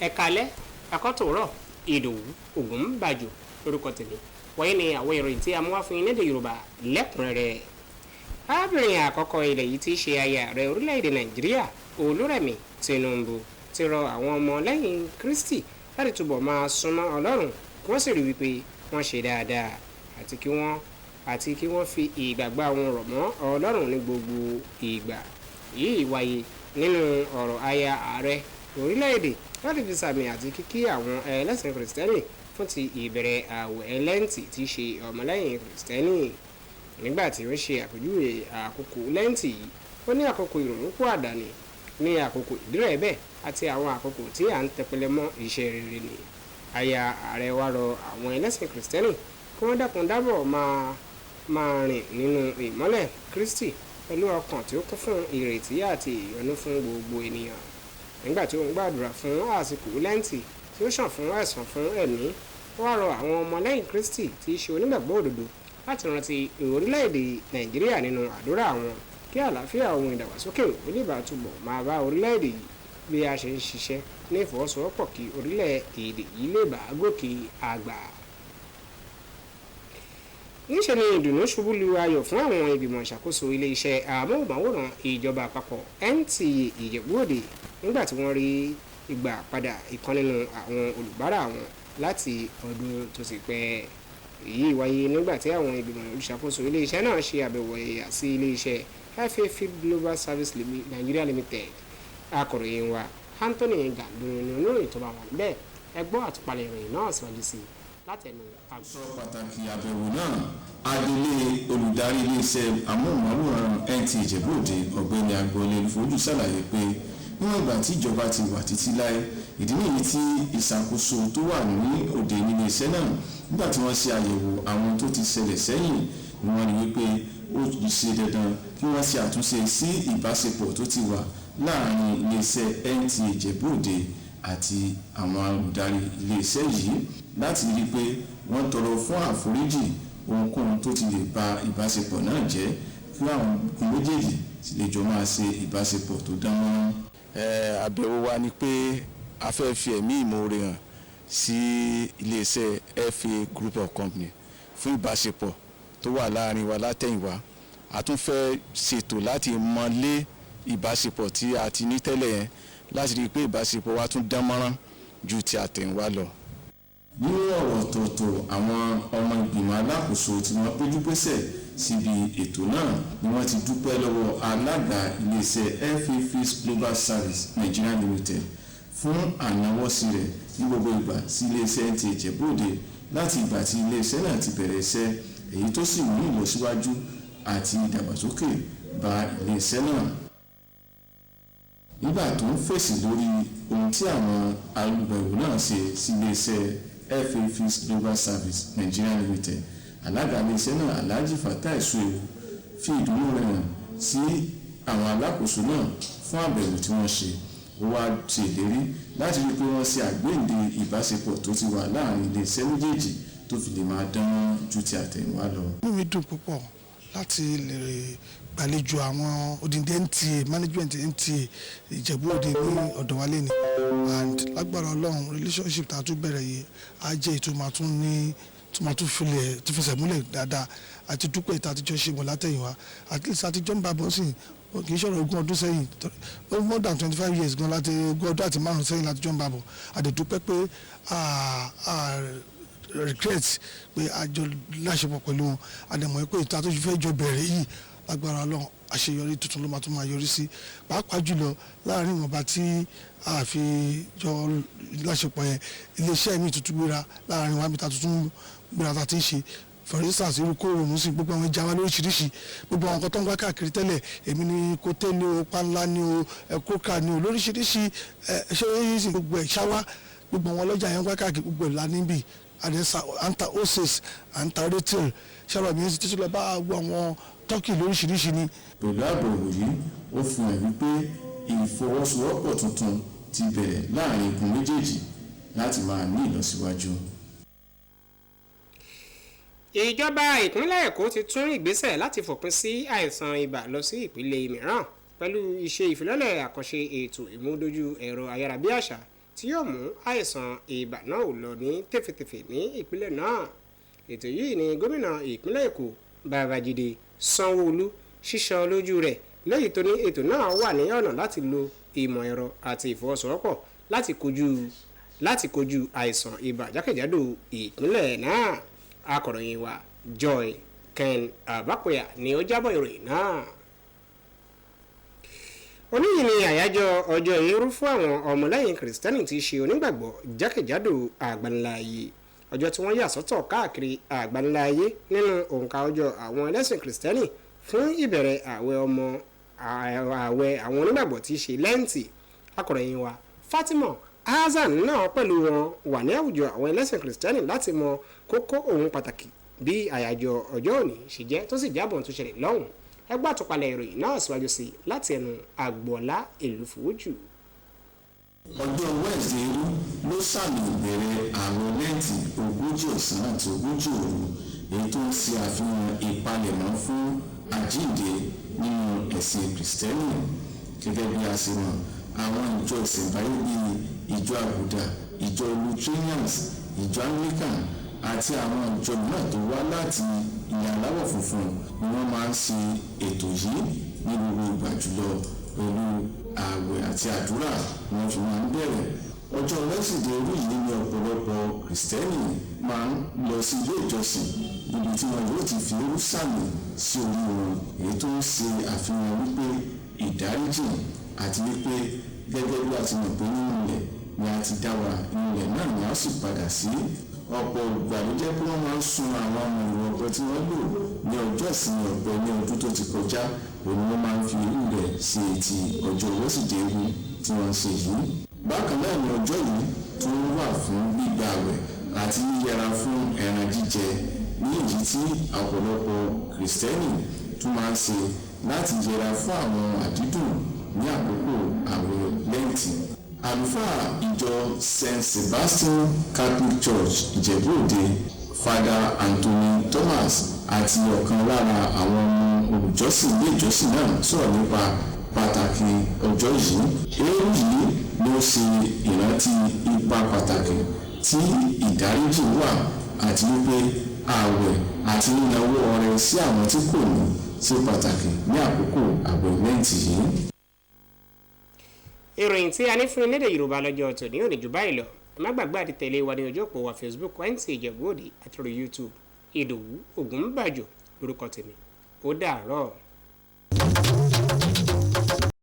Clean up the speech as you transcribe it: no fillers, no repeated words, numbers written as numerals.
Ẹ̀kalẹ́ akọ́tòrọ̀ Ìdòwú Ògúnbàjò lórúkọ tèmi. Wọ̀nyí ni àwọn ìròyìn tí a mú wá fún yín lédè Yorùbá lẹ́kùnrẹ́rẹ́. Arábìnrin àkọ́kọ́ ilẹ̀ yìí tí í ṣe aya ààrẹ orílẹ̀-èdè Nàìjíríà, Olúrẹ̀mí Tinubu, ti rọ àwọn ọmọ lẹ́yìn Kristi láti túbọ̀ máa súnmọ́ Ọlọ́run, kí wọ́n sì rí wípé wọ́n ṣe dáadáa àti kí wọ́n fi ìgbàgbọ́ àwọn rọ̀ mọ́ Ọlọ́run ní gbogbo ìgbà. Yìí wáyé nínú ọ̀rọ̀ aya ààrẹ orílẹ̀-èdè láti fi sàmì àti kíkí àwọn ẹlẹ́sìn Kìrìsìtẹ́nì fún ti ìbẹ̀rẹ̀ àwẹ̀ Lẹ́ǹtì tí í ṣe ọmọlẹ́yìn Kìrìsìtẹ́nì. Nígbà tí ó ń ṣe àpèjúwe àkókò Lẹ́ǹtì yìí, ó ní àkókò ìrònúpìwàdà ní àkókò ìdírẹ̀bẹ̀ àti àwọn àkókò tí à ń tẹpẹlẹ mọ́ iṣẹ́ rere ni. Aya ààrẹ wa rọ àwọn ẹlẹ́sìn Kìrìsìtẹ́nì kí wọ́n dákun dábọ̀ máa máa rìn nínú ìmọ́lẹ̀ Kristi pẹ̀lú ọkàn tí ó kún fún ìrètí àti ìyọ́nú fún gbogbo ènìyàn. Nígbà tí ó ń gbàdúrà fún àsìkò Lẹ́ǹtì tí ó sàn fún ẹ̀san fún ẹ̀mí, ó wá rọ àwọn ọmọlẹ́yìn Kristi tí í ṣe onígbàgbọ́ òdodo láti rántí orílẹ̀-èdè Nàìjíríà nínú àdúrà wọn, kí àlàáfíà ohun ìdàgbàsókè ó lè bá túbọ̀ máa bá orílẹ̀-èdè yìí bí a ṣe ń ṣiṣẹ́ ní ìfọwọ́sowọ́pọ̀ kí orílẹ̀-èdè yìí lè bá gòkè àgbà. Níṣẹ́ ni ìdùnnú ṣubú lu ayọ̀ fún àwọn ìgbìmọ̀ ìṣàkóso ilé-iṣẹ́ amóhùnmáwòrán ìjọba àpapọ̀ NTA Ìjẹ̀bú-Òde nígbà tí wọ́n rí ìgbà padà ìkan nínú àwọn olùbárà wọn láti ọdún tó ti pẹ́. Èyí wáyé nígbà tí àwọn ìgbìmọ̀ olùṣàkóso ilé-iṣẹ́ náà ṣe àbẹ̀wò ẹ̀yà sí ilé-iṣẹ́ FA Global Service Nigeria Limited. Akọ̀ròyìn wa Anthony Gandun ni oníròyìn tó bá wà níbẹ̀. Ẹ gbọ́ àtúpalẹ̀ ìròyìn náà síwájú sí i látẹnu. Sọ pàtàkì àbẹ̀wò náà, adelé olùdarí iléeṣẹ́ amóhùnmáwòrán NTA Ìjẹ̀bú-Òde, Ọ̀gbẹ́ni Agboola Olúfojú, ṣàlàyé pé níwọ̀n ìgbà tí ìjọba ti wà títí láé, ìdí nìyí tí ìṣàkóso tó wà ní òde nílé iṣẹ́ náà, nígbà tí wọ́n ṣe àyẹ̀wò àwọn tó ti ṣẹlẹ̀ sẹ́yìn ni wọ́n rí wípé ó ṣe dandan kí wọ́n ṣe àtúnṣe sí ìbáṣepọ̀ tó ti wà láàrin iléeṣẹ́ NTA Ìjẹ̀bú-Òde àti àwọn olùdarí iléeṣẹ́ yìí, láti rí i pé wọ́n tọrọ fún àforíjì ohunkóhun tó ti lè ba ìbáṣepọ̀ náà jẹ́, kí àwọn igun méjèèjì sì lè jọ máa ṣe ìbáṣepọ̀ tó dán mọ́rán. Àbẹ̀wò wa ni pé a fẹ́ fi ẹ̀mí ìmoore hàn sí iléeṣẹ́ FA Group of Company fún ìbáṣepọ̀ tó wà láàrin wa látẹ̀yìnwá. A tún fẹ́ ṣètò láti mọlé ìbáṣepọ̀ tí a ti ní tẹ́lẹ̀ yẹn, láti rí i pé ìbáṣepọ̀ wa tún dán mọ́rán ju ti àtẹ̀yìnwá lọ. Nínú ọ̀rọ̀ ọ̀tọ̀ọ̀tọ̀, àwọn ọmọ ìgbìmọ̀ alákòóso tí wọ́n péjú pésẹ̀ síbi ètò náà ni wọ́n ti dúpẹ́ lọ́wọ́ alága iléeṣẹ́ FA Fix Global Service Nigeria Limited fún ànáwọ́sí rẹ̀ ní gbogbo ìgbà sí iléeṣẹ́ NTA Ìjẹ̀bú-Òde láti ìgbà tí iléeṣẹ́ náà ti bẹ̀rẹ̀ iṣẹ́, èyí tó sì mú ìlọsíwájú àti ìdàgbàsókè bá iléeṣẹ́ náà. Nígbà tó ń fèsì lórí ohun tí àwọn olùbẹ̀wò náà ṣe sí iléeṣẹ́ FA Fix Global Service Nigeria Limited, alága iléeṣẹ́ náà, Alhaji Fatai Suewu, fi ìdùnnú rẹ̀ hàn sí àwọn alákòóso náà fún àbẹ̀wò tí wọ́n ṣe. Ó wá ṣe ìlérí láti rí i pé wọ́n ṣe àgbéǹde ìbáṣepọ̀ tó ti wà láàrin iléeṣẹ́ méjèèjì tó fi lè máa dán ju ti àtẹ̀yìnwá lọ. Inú mi dùn púpọ̀ láti lè gbàlejò àwọn odindi NTA management, NTA Ìjẹ̀bú Òde ní ọ̀dọ̀ wa lẹ́ni, and lágbára Ọlọ́run, relationship tá a tún bẹ̀rẹ̀ yìí á jẹ́ ètò máa tún ní tó máa tún filẹ̀ tó fẹsẹ̀ múlẹ̀ dáadáa. Àti dúpẹ́ ìta àtijọ́ ṣe mọ̀ látẹ̀yìnwá, at least àtijọ́ ń bá bọ́ sí, kì í ṣọ̀rọ̀ 20 ọdún sẹ́yìn, more than 25 years gan, láti 25 ọdún sẹ́yìn láti jọ ń bá bọ̀. Àdẹ̀dúpẹ́ pé a regret pé a jọ láṣepọ̀ pẹ̀lú wọn. Àdẹ̀mọ̀ pé ìta tó fẹ́ jọ bẹ̀rẹ̀ yìí, lágbára Ọlọ́run, àṣeyọrí tuntun ló máa tún máa yọrí sí, pàápàá jùlọ láàrin ìwọ̀nba tí a fi jọ láṣepọ̀ yẹn. Iléeṣẹ́ mi tuntun gbéra láàrin wa, mi ta tuntun gbéra ta ti ń ṣe, for instance, irú kó òun sí gbogbo àwọn ẹja wa lóríṣiríṣi, gbogbo àwọn nǹkan tó ń wá káàkiri tẹ́lẹ̀, èmi ní koté ní o, panla ní o, ẹ̀kọ́kà ní o, lóríṣiríṣi. Ẹ̀ ṣé yìí sì gbogbo ẹ̀ ṣáwá, gbogbo àwọn ọlọ́jà yẹn ń wá káàkiri, gbogbo ẹ̀ la níbí. Àdẹ́sà à ń ta wholesale, à ń ta retail, ṣàrọ̀ mi títí lọ bá gbogbo àwọn turkey lóríṣiríṣi ni. Pẹ̀lú àbẹ̀wò yìí, ó fi hàn wípé ìfọwọ́sowọ́pọ̀ tuntun ti bẹ̀rẹ̀ láàrin igun méjèèjì láti máa ní ìlọsíwájú. Ìjọba ìpínlẹ̀ Èkó ti tún ìgbésẹ̀ láti fòpin sí àìsàn ibà lọ sí ìpele mìíràn pẹ̀lú iṣẹ́ ìfilọ́lẹ̀ àkànṣe ètò ìmúdójú ẹ̀rọ ayárabíàṣá. tí yóò mú àìsàn ibà náà ò lọ ní tẹ̀fẹ̀tẹ̀fẹ̀ ní ìpínlẹ̀ náà. Ètò yìí ni gómìnà ìpínlẹ̀ Èkó Babájídé Sanwó-Olú ṣíṣọ lójú rẹ̀ lẹ́yìn tó ní ètò náà wà ní ọ̀nà láti lo ìmọ̀ ẹ̀rọ àti ìfọwọ́sowọ́pọ̀ láti kojú àìsàn ibà jákèjádò ìpínlẹ̀ náà. Akọ̀ròyìn wa Joy Ken Abakoya ni ó jábọ̀ ìròyìn náà. Òní yìí ni àyájọ́ ọjọ́ eérú fún àwọn ọmọlẹ́yìn Kìrìsìtẹ́nì tí í ṣe onígbàgbọ́ jákèjádò àgbáńlá ayé. Ọjọ́ tí wọ́n yà sọ́tọ̀ káàkiri àgbáńlá ayé nínú òǹkà ọjọ́ àwọn ẹlẹ́sìn Kìrìsìtẹ́nì fún ìbẹ̀rẹ̀ ààwẹ̀ ọmọ ààwẹ̀ àwọn onígbàgbọ́ tí í ṣe Lẹ́ǹtì. Akọ̀ròyìn wa Fatima Hasan náà pẹ̀lú wọn wà ní àwùjọ àwọn ẹlẹ́sìn Kìrìsìtẹ́nì láti mọ kókó ohun pàtàkì bí àyájọ́ ọjọ́ òní ṣe jẹ́, tó sì jábọ̀ tó ṣẹlẹ̀ lọ́hùn. Ẹ gbọ́ àtúpalẹ̀ ìròyìn náà síwájú sí i láti ẹnu Agboola Èlùfòójù. Ọjọ́ Wednesday irú ló sàmì ìbẹ̀rẹ̀ ààwẹ̀ Lẹ́ǹtì 40 ọ̀sán àti 40 òru, èyí tó ń ṣe àfihàn ìpalẹ̀mọ́ fún àjíǹde nínú ẹ̀sìn Kìrìsìtẹ́nì. Gẹ́gẹ́ bí a ṣe mọ̀, àwọn ìjọ ìṣẹ̀ǹbáyé bíi Ìjọ Àgùdà, Ìjọ Lutherans, Ìjọ Anglican àti àwọn ìjọ mìíràn tó wá láti ilẹ̀ aláwọ̀ funfun ni wọ́n máa ń ṣe ètò yìí ní gbogbo ìgbà jùlọ. Pẹ̀lú ààwẹ̀ àti àdúrà ni wọ́n fi máa ń bẹ̀rẹ̀. Ọjọ́ Wednesday irú yìí ni ọ̀pọ̀lọpọ̀ Kìrìsìtẹ́nì máa ń lọ sí ilé ìjọsìn, níbi tí wọn yóò ti fi eérú sàmì sí orí wọn, èyí tó ń ṣe àfihàn wípé ìdáríjì àti wípé gẹ́gẹ́ bí a ti mọ̀ pé nínú ilẹ̀ ni a ti dá wa, inú ilẹ̀ náà ni a ó sì padà sí. Ọ̀pọ̀ ìgbà ló jẹ́ pé wọ́n máa ń sun àwọn màrìwò ọ̀pẹ tí wọ́n lò ní ọjọ́ ìsinmi ọ̀pẹ ní ọdún tó ti kọjá. Òun ni wọ́n máa ń fi irú rẹ̀ ṣe ti ọjọ́ Wednesday irú tí wọ́n ń ṣe yìí. Bákan náà ni ọjọ́ yìí tún wà fún gbígba àwẹ̀ àti yíyẹra fún ẹran jíjẹ, ní èyí tí ọ̀pọ̀lọpọ̀ Kìrìsìtẹ́nì tún máa ń ṣe láti yẹra fún àwọn àdídùn ní àkókò àwẹ̀ Lẹ́ǹtì. Àlùfáà Ìjọ St Sebastian Catholic Church, Ìjẹ̀bú-Òde, Father Anthony Thomas, àti ọ̀kan lára àwọn ọmọ olùjọ́sìn ilé ìjọsìn náà sọ̀rọ̀ nípa pàtàkì ọjọ́ yìí. Eérú yìí ló ṣe ìrántí ipa pàtàkì tí ìdáríjì wà, àti wípé ààwẹ̀ àti nínáwó ọrẹ sí àwọn tí kò ní ṣe pàtàkì ní àkókò àwẹ̀ Lẹ́ǹtì yìí. Ìròyìn tí a ní fún lédè Yorùbá lọ́jọ́ tòní ò ní jù báyìí lọ. Ẹ má gbàgbé àti tẹ̀lé wa ní ojú òpó wa Facebook, NTA Ìjẹ̀bú Òde, àti lórí YouTube. Ìdòwú Ògúnbàjò lórúkọ tèmi. Ó dàárọ̀.